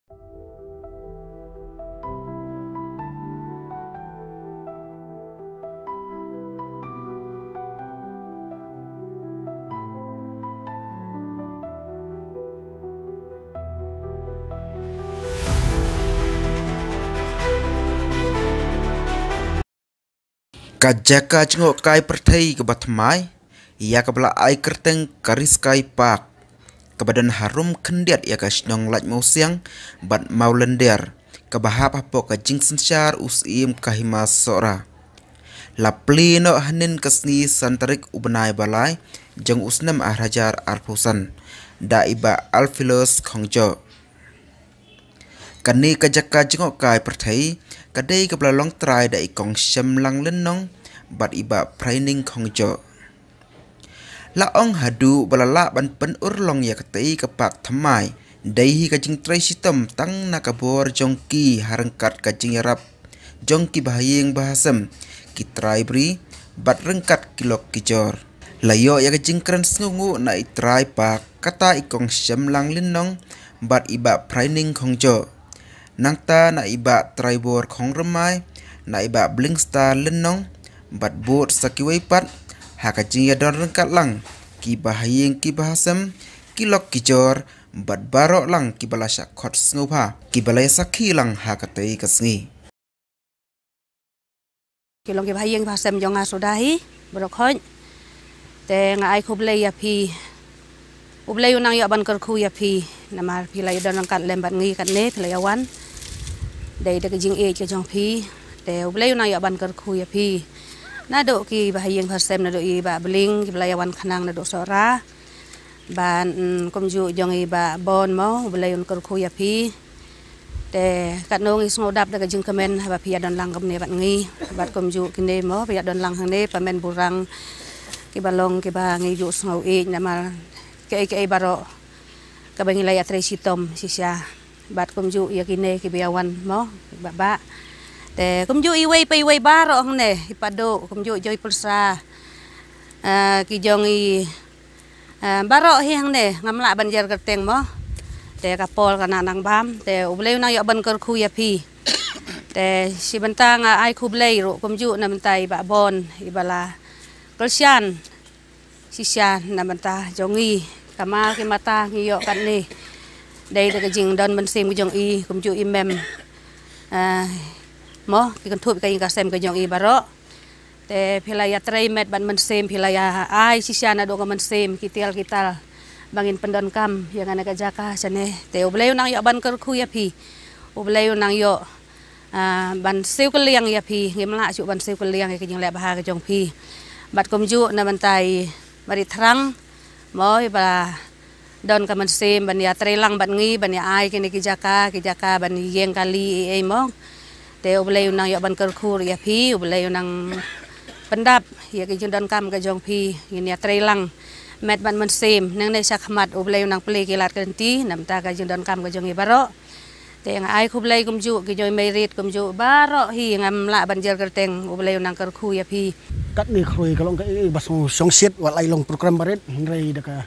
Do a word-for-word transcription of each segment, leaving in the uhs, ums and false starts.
Ka jaka jngohkai pyrthei kaba thymmai ïa kaba la ai kyrteng ka Ri Sky Park, kaba don harum khyndiat ïa ka shnong Laitmawsiang bad Mawlyndiar, kaba hap hapoh ka jingsynshar u Syiem ka Hima Sohra, la plie noh hynnin ka sngi san tarik u bnai ba lai jong u snem ar hajar arphew san da i Bah Alpheus Khongjoh. Kane ka jaka jngohkai pyrthei ka dei kaba la long trai da i Kong Shemlang Lynnong bad i Bah Phraining Khongjoh. La ong haduh ba la lah ban pynurlong ïa katei ka park thymmai, dei hi ka jingtrei shitom tang na ka bor jong ki ha ryngkat ka jingïarap jong ki bahaïing bahasem, ki trai bri bad ryngkat ki lok ki jor. La ïoh ïa ka jingkren sngewnguh na i trai park, kata i Kong Shemlang Lynnong bad i Bah Phraining Khongjoh. Nangta na i Bah Traibor Khongrymmai, na i Bah Blingstar Lynnong bad bud sa kiwei pat, ha ka jingïadon ryngkat lang ki bahaïing ki bahasem, ki lok ki jor bad baroh lang kiba la shah khot sngewbha, kiba la ïa sakhi lang ha katei ka sngi. Ki long ki bahaïing bahasem jong nga suda hi baroh khoit. Te nga ai khublei ïa phi. U Blei u nang ïoh ban kyrkhu ïa phi. Namar phi la ïa don ryngkat lem bad ngi katne, phi la ïa wan. Dei da ka jingïeit ka jong phi. Te U Blei u nang ïoh ban kyrkhu ïa phi. Naduh ki bahaïing bahasem, naduh i Bah Bling, kiba la ïa wan khnang naduh Sohra. Bad, mm, kumjuh jong i Bah Bon mo, U Blei un kyrkhu ïa phi. Te katno ngi sngewdap da ka jingkmen haba phi ïa don lang kumne bad ngi. Bad kumjuh kine mo, phi ïa don lang hangne, Pamen Burang, kiba long kiba ngi ju sngew ïeit namar kiei kiei baroh kaba ngi la ïa trei shitom shisha. Bad kumjuh ïa kine kiba ïa wan mo, Bah Bah. Te kumjuh iwei pa iwei baroh hangne, i Pado, kumjuh jong i Pulsa. Ah, ki jong i Ah, baroh hi hangne, ngam lah ban jer kyrteng mo. Te ka por ka nang nang bam, te U Blei u nang ïoh ban kyrkhu ïa phi. Te shi bynta nga ai khublei ruh kumjuh na bynta i Bah Bon, iba la kyrshan shisha na bynta jong ngi. Ka mar ki mata ngi ïoh katne. Dei da ka jingdon mynsiem ka jong i, kumjuh i Mem. Ah, mo, ki kynthup ka ïing ka sem ka jong i baroh. Te phi la ïa trei met bad mynsiem, phi la ïa ai shisha naduh ka mynsiem, ki tiar ki tar ba ngin pyndonkam ïa kane ka jaka shane. Te U Blei u nang ïoh ban kyrkhu ïa phi. U Blei u nang ïoh, ah, ban siew kylliang ïa phi, ngim lah shuh ban siew kylliang ïa ka jingleh bha ka jong phi. Bad kumjuh na bynta i Bah Rithrang, mo, iba don ka mynsiem ban ïa trei lang bad ngi, ban ïa ai kine ki jaka, ki jaka ban ïeng kali ei ei mo. Te U Blei u nang ïoh ban kyrkhu ïa phi, U Blei u nang pyndap ïa ki jingdonkam ka jong phi, ngin ïa trei lang met bad mynsiem, nangne shakhmat U Blei u nang plie ki lad ki lynti na bynta ka jingdonkam ka jong ngi baroh. Te nga ai khublei kumjuh ki jong i Mei Rit kumjuh baroh hi, ngam lah ban jer kyrteng, U Blei u nang kyrkhu ïa phi. Katne khrui ka long kaei ba shong, shongshit wat la i long program barit, hynrei da ka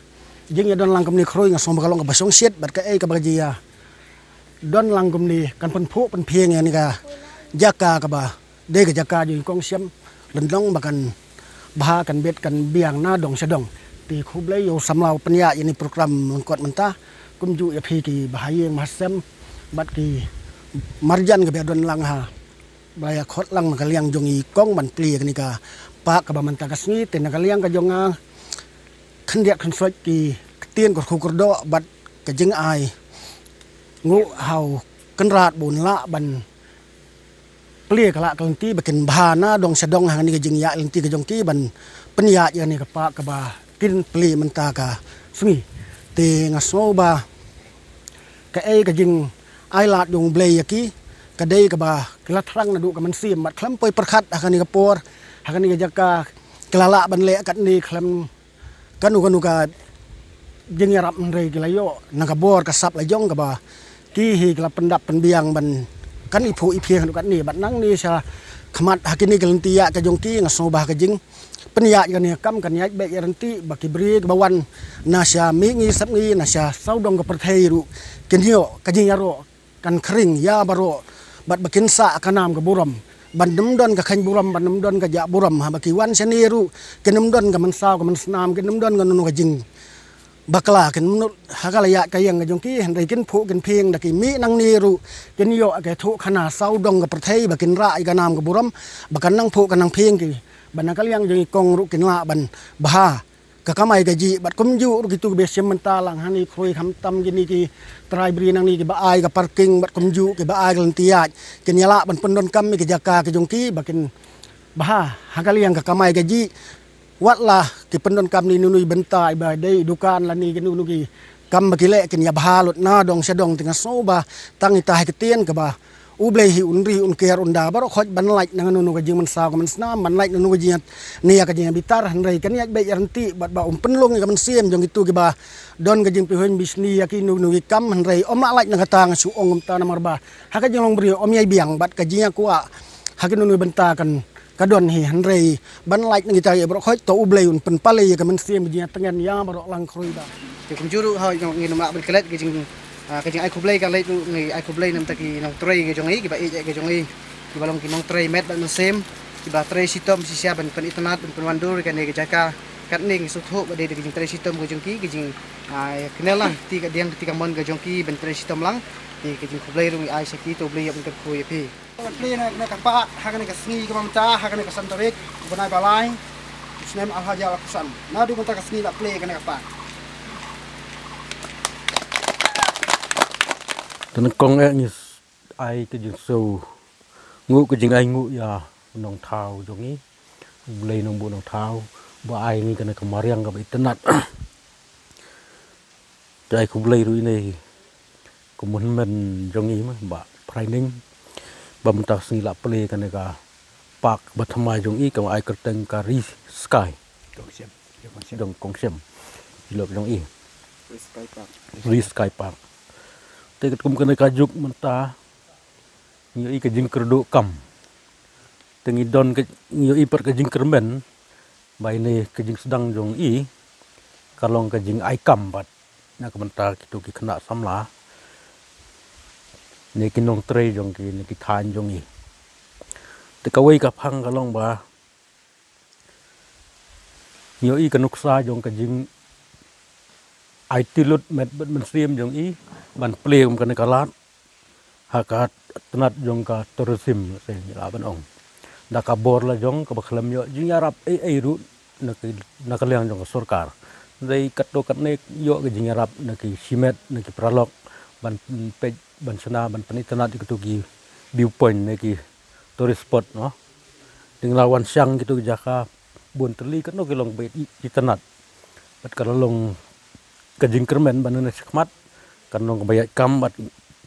jingïadon lang kumne khrui nga sngew ba ka long kaba shongshit, bad kaei kaba ka jingïadon lang kumne kan pynphuh pynphieng ïa kane ka jaka kaba dei ka jaka jong i Kong Shemlang Lynnong ba kan bha kan bit kan biang na dong sha dong. Te khublei ïa u samla u pynïaid ïa kane program lyngkot mynta, kumjuh ïa phi ki bahaïing bahasem bad ki marjan kiba ïadon lang ha, ba la ïa khot lang na ka liang jong i Kong ban plie ïa kane ka park kaba mynta ka sngi. Te na ka liang ka jong nga, khyndiat khynsoit ki ktien kyrkhu kyrdoh bad ka jingai nguh ha u Kynrad ba un lah ban plie ka lad ka lynti ba kin bha na dong sha dong ha kane ka jingïaid lynti ka jong ki ban pynïaid ïa kane ka park kaba kin plie mynta ka sngi. Te nga sngew ba kaei ka jingailad jong U Blei ïa ki ka dei kaba ki la thrang naduh ka mynsiem, bad khlem poi pyrkhat ha kane ka por, ha kane ka jaka, ki la lah ban leh katne khlem kano kano ka jingïarap, hynrei ki la ïoh na ka bor ka sap la jong kaba ki hi ki la pyndap pynbiang ban kan iphuh iphieng haduh katne. Bad nangne shakhmat ha kine ki lynti ïaid ka jong ki, nga sngew ba ka jingpynïaid kane ka kam kan ïaid beit ïaid ryntih, ba ki briew kiba wan na sha mihngi sepngi, na sha sawdong ka pyrthei ruh kin ïoh ka jingïaroh kan khring ïa baroh bad ba kin sah ka nam ka burom. Ban ym don ka kheiñ burom, ban ym don ka jah burom, haba ki wan shane ruh kin ym don ka mynsaw ka mynsnam, kin ym don kano kano ka jingbakla, kin ym don ha ka la ïaid ka ïeng ka jong ki, hynrei kin phuh kin phieng da ki mih nangne ruh kin ïoh ka thuh khana sawdong ka pyrthei ba kin rah ïa ka nam ka burom, ba kan nang phuh kan nang phieng ki, ba na ka liang jong i kong ruh kin lah ban bha ka kamai kajih, bad kumjuh ruh kito kiba shim bynta lang hangne khrui, khamtam kine ki trai bri nangne kiba ai ka parking bad kumjuh kiba ai ka lynti ïaid, kin ïalah ban pyndonkam ïa ki jaka ki jong ki ba kin bha ha ka liang ka kamai kajih. Wat la ki pyndonkam ne nunu i bynta iba dei dukan lane ki nunu ki kam ba ki leh, kin ïa bha lut na dong sha dong. Te nga sngew ba tang ita hi ka ktien kaba U Blei hi un ri un kiar un da baroh khoit ban lait na kano kano ka jingmynsaw ka mynsnam, ban lait na kano ka jingïa, ne ïa ka jingïabitar, hynrei kan ïaid beit ïaryntih bad ba um pynlong ïa ka mynsiem jong kito kiba don ka jingpyrshah bishni ïa kino kino ki kam, hynrei ym lah lait na kata. Nga shu ong kumta namar ba ha ka jinglong briew ym ïai biang bad ka jingïakwah ha kino kino ki bynta kan ka don hi, hynrei ban lait na kita ïa baroh khoit, to U Blei un pynpalei ïa ka mynsiem jingïatngen ïa baroh lang khrui ba. Te kumjuh ruh hoi ngi nym lah ban klet ka jing, ah, ka jingai khublei ka leit ruh ngi ai khublei na bynta ki nongtrei ka jong ngi, kiba ïeit ka jong ngi, kiba long ki nongtrei met bad mynsiem, kiba trei shitom shisha ban pynitynnad ban pynwandur ïa kane ka jaka. Katne ngi sngewthuh ba dei da ka jingtrei shitom ka jong ki, ka jing, ah, ïa kane lang kti kadiang kti kamon ka jong ki ban trei shitom lang. Te ka jingkhublei ruh ngi ai sha ki, to U Blei ïa ban kyrkhu ïa phi. Plie na, na ka park ha kane ka sngi kaba mynta, ha kane ka san tarik u bnai ba lai u snem ar hajar arphew san. Naduh mynta ka sngi la plie kane ka park. Te nyngkong eh ngi ai ka jingsngewnguh, ka jingainguh ïa u nongthaw jong ngi, U Blei nongbuh nongthaw, ba ai ngi kane ka mariang kaba itynnad. Te ai khublei ruh ïa ine i kynhun hynmen jong ngi, Bah Phraining, ba mynta ka sngi la plie kane ka park ba thymmai jong i, kaba ai kyrteng ka Ri Sky. Kongsiam. Kongsiam. Dong Kongsiam. Ilok jong i. Ri Sky Park. Ri Sky Park. Te katkum kane ka juk mynta ngi ïohi ka jingkyrduh kam. Te ngi don ka, ngi ïohi pat ka jingkyrmen ba ine ka jingsdang jong i ka long ka jingai kam bad na ka bynta kito ki khynnah samla ne ki nongtrei jong ki ne ki thaiñ jong i. Te kawei ka phang ka long ba ngi ïohi ka nuksa jong ka jingai tilut met bad mynsiem jong i ban plie kum kane ka lad ha ka tnat jong ka tourism, se ngi lah ban ong. Da ka bor la jong kaba khlem ïoh jingïarap ei ei ruh na ki, na ka liang jong ka sorkar. Dei katto katne ïoh ka jingïarap na ki shimet, na ki paralok ban peit, ban shna, ban pynitynnad ïa kito ki viewpoint ne ki tourist spot, no. Te ngi la wan shang kito ki jaka bun tylli, katno ki long ba i, itynnad. Bad ka la long ka jingkyrmen ba na shakhmat kan long kaba ïaid kam bad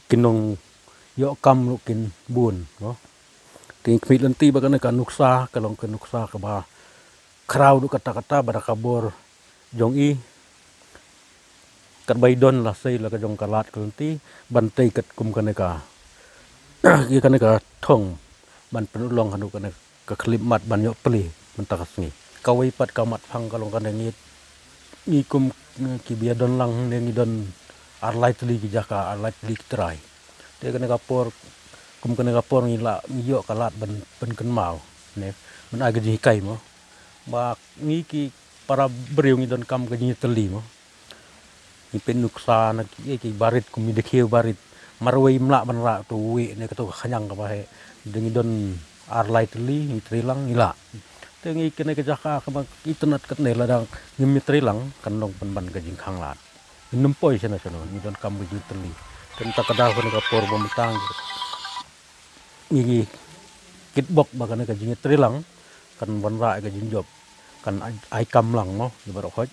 ki nongïoh kam ruh kin bun, no. Te ngi khmih lynti ba kane ka nuksa ka long ka nuksa kaba khraw duh katta katta, ba da ka bor jong i katba i don la sei la ka jong ka lad ka lynti ban tei katkum kane ka, ïa kane ka thong ban pynurlong haduh kane ka khyllipmat ban ïoh plie mynta ka sngi. Kawei pat ka mat phang ka long kane, ngi, ngi kum, eh, kiba ïadon lang ne ngi don ar lai tylli ki jaka, ar lai tylli ki trai. Te kane ka por, kum kane ka por ngi la, ngi ïoh ka lad ban pynkynmaw ne ban ai ka jinghikai mo, ba ngi ki para briew ngi donkam ka jingïatylli mo. Ngi peit nuksa na ki, eh, ki barit, kum i dkhiew barit, marwei ym lah ban rah, to wei ne kato ka khñiang kaba heh. Te ngi don ar lai tylli, ngi trei lang ngi lah. Te ngi kane ka jaka kaba itynnad katne, lada ngim ïatrei lang kan long pynban ka jingkhanglad. Ngin ym poi shano shano, ngi donkam ka jingïatylli. Te mynta ka daw kane ka por ba mynta ngi, ngi kitbok ba kane ka jingïatrei lang kan wanrah ïa ka jingjop, kan ai, ai kam lang mo ïa baroh khoit.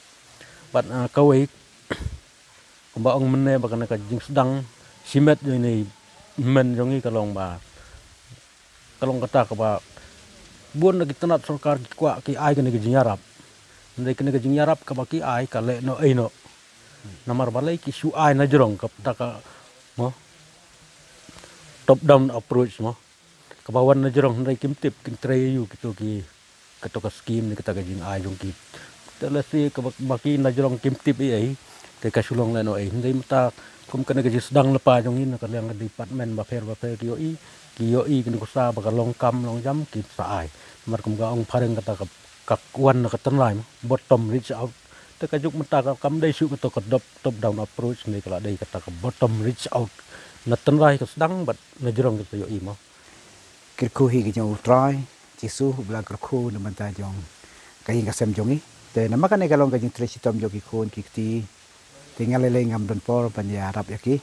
Bad, ah, kawei kumba ong mynne ba kane ka jingsdang shimet jong ine i hynmen jong i ka long ba, ka long kata kaba bun na ki tnat sorkar ki kwah ki ai kane ka jingïarap. Hynrei kane ka jingïarap kaba ki ai ka leh noh ei noh. Namar balei ki shu ai na jrong, kata ka mo, top down approach mo. Kaba wan na jrong hynrei kim tip kin trei aïu kito ki, kito ka skim ne kata ka jingai jong ki. Te lehse kaba, ba ki na jrong kim tip ei ei, te ka shu long lehnoh ei. Hynrei mynta Kum kane ka jingsdang lypa jong ngi na ka liang ka department bapher bapher ki ïohi, ki ïohi kine ki sa ba ka long kam long jam ki sa ai. Namar kum ka ong phareng kata ka, ka wan na ka tynrai mo, bottom reach out. Te ka juk mynta ka kam dei shu kata ka top, top down approach, ne ka la dei kata ka bottom reach out. Na tynrai ka sdang bad na jrong ka sa ïohi mo. Kyrkhu hi ka jong U Trai Jisu, U Blei kyrkhu na bynta jong ka ïing ka sem jong ngi. Te namar kane ka long ka jingtrei shitom jong ki khun ki kti. Te nga lei lei ngam don por ban ïarap ïa ki.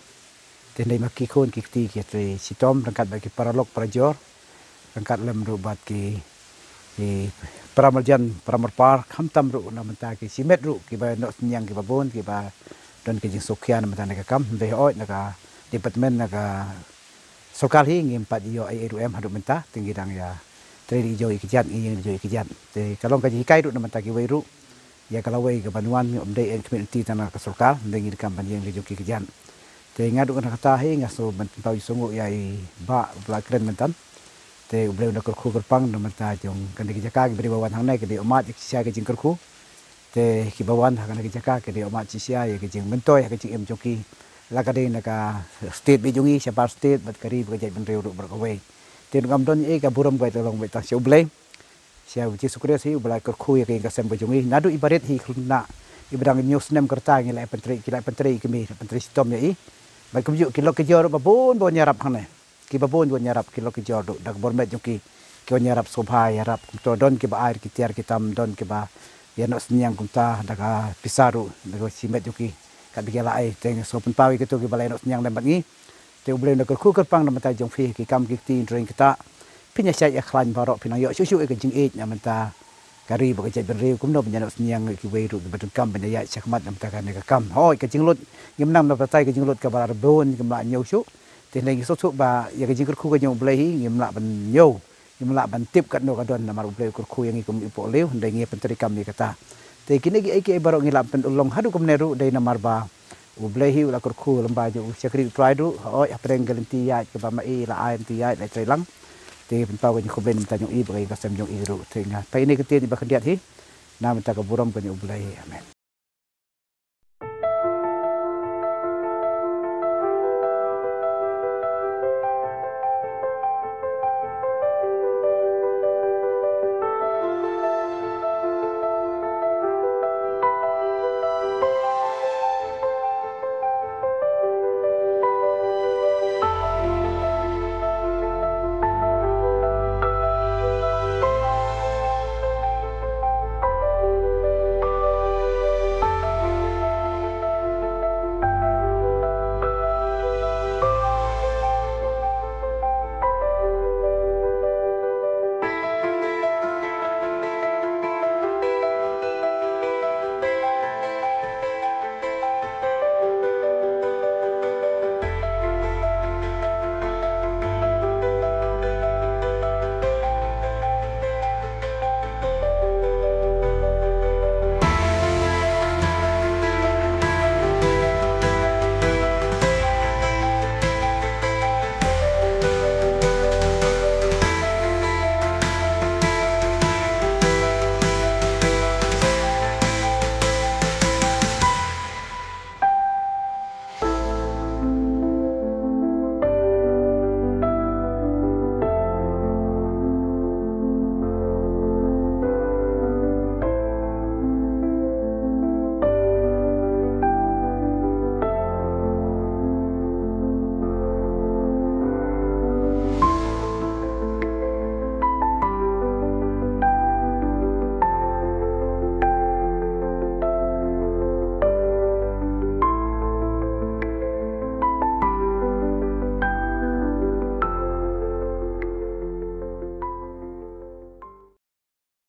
Te hynrei ma ki khun ki kti ki trei shitom ryngkat bad ki paralok parajor, ryngkat lem ruh bad ki, ki para marjan para marpar, khamtam ruh na bynta ki shimet ruh kiba noh synñiang kiba bun kiba don ki jingsngewkhia na bynta kane ka kam. Hynrei hooid na ka department na ka sorkar hi ngim pat ïoh ei ei ruh em haduh mynta, te ngi dang ïa trei ri jong i kjat, ngi ïeng ri jong i kjat. Te ka long ka jinghikai ruh na bynta kiwei ruh. Ïa ka lawei ka ban wan ym dei ei khmih lynti tang na ka sorkar, hynrei ngi donkam ban ïeng ri jong ki kjat. Te nga duh na kata hi nga sngew ban pynpaw jingsngewnguh ïa i bah ba la kren mynta. Te U Blei un da kyrkhu kyrpang na bynta jong kane ka jaka, kiba dei ba wan hangne ki dei ym mat ïa ka jingkyrkhu. Te kiba wan ha kane ka jaka ki dei ym mat shisha ïa ka jingmyntoi ha ka jingim jong ki. La ka dei na ka state beit jong ngi, shabar state bad ka ri bad ka jaitbynriew ruh baroh kawei. Te ngam don ei ka burom, ka long beit tang sha U Blei, sha U Jisu Khrist hi uba la kyrkhu ïa ka ïing ka sem ka jong ngi. Naduh iba rit hi khlem na, iba dang hynñiew snem ka rta ngi la pyntrei, ki la pyntrei ïa i kmie, la pyntrei shitom ïa i. Bad kumjuh ki lok ki jor ruh ba bun ba wan ïarap hangne. Kiba bun wan ïarap, ki lok ki jor ruh da ka bor met jong ki, ki wan ïarap sngewbha ïarap. Kumto don kiba ai ki tiar ki tam, don kiba ïa noh synñiang kumta da ka pisa ruh, da ka shimet jong ki. Katba ki la ai, te nga sngew pynpaw ïa kito kiba la ïa noh synñiang lem bad ngi. Te U Blei un da kyrkhu kyrpang na bynta jong phi, ki kam ki kti, hynrei kita phin ïa shait ïa khlaiñ baroh, phin nang ïoh shuh shuh ïa ka jingïeit na bynta ka ri bad ka jaitbynriew, kumno ban ïa noh synñiang ïa kiwei ruh kiba donkam ban ïa ïaid shakhmat na bynta kane ka kam. Hooid, ka jinglut, ngim nang na batai, ka jinglut kaba la bun ngim lah ñiew shuh. Te hynrei ngi sngewthuh ba ïa ka jingkyrkhu ka jong U Blei hi ngim lah ban ñiew, ngim lah ban tip katno ka don, namar U Blei u kyrkhu ïa ngi kum i pohliew, hynrei ngi ïa pyntreikam ïa kata. Te kine kiei kiei baroh ngi lah pynurlong haduh kumne ruh dei namar ba U Blei hi u la kyrkhu lyngba jong u shakri U Trai ruh. Hooid, hapdeng ka lynti ïaid kaba ma i la ai lynti ïaid la trei lang. Te pynpaw ka jingkhublei na bynta jong i bad ka ïing ka sem jong i ruh. Te nga pynpaw ine i kyntien iba khyndiat hi na bynta ka burom ka jong U Blei hi. Amen.